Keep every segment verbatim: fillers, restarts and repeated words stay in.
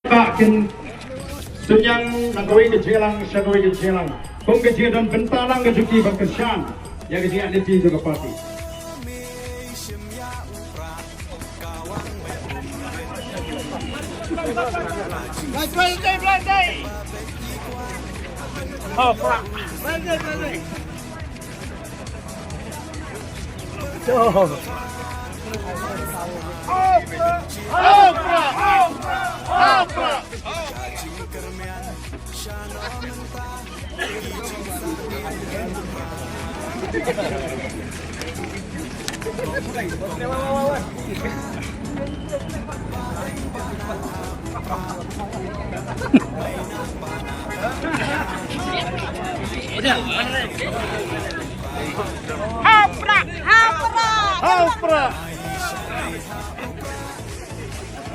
Ba kin suiñiang na kawei ka jingïalang sha kawei ka jingïalang. Kum ka jingdon bynta lang ka jong ki ban kyrshan ïa ka jingïaid lynti jong ka party. Ha u Prah! Ha u Prah! Ha u Prah!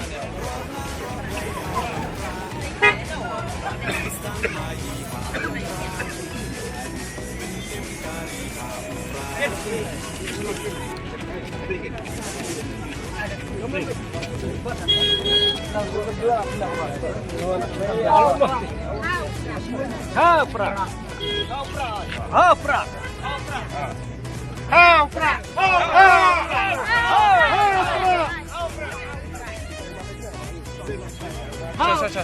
Ha u Prah! Ha u Prah! Ha u Prah! Ha u Prah! Sha, sha, sha.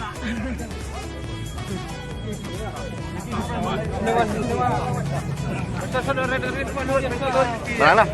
Dah lah.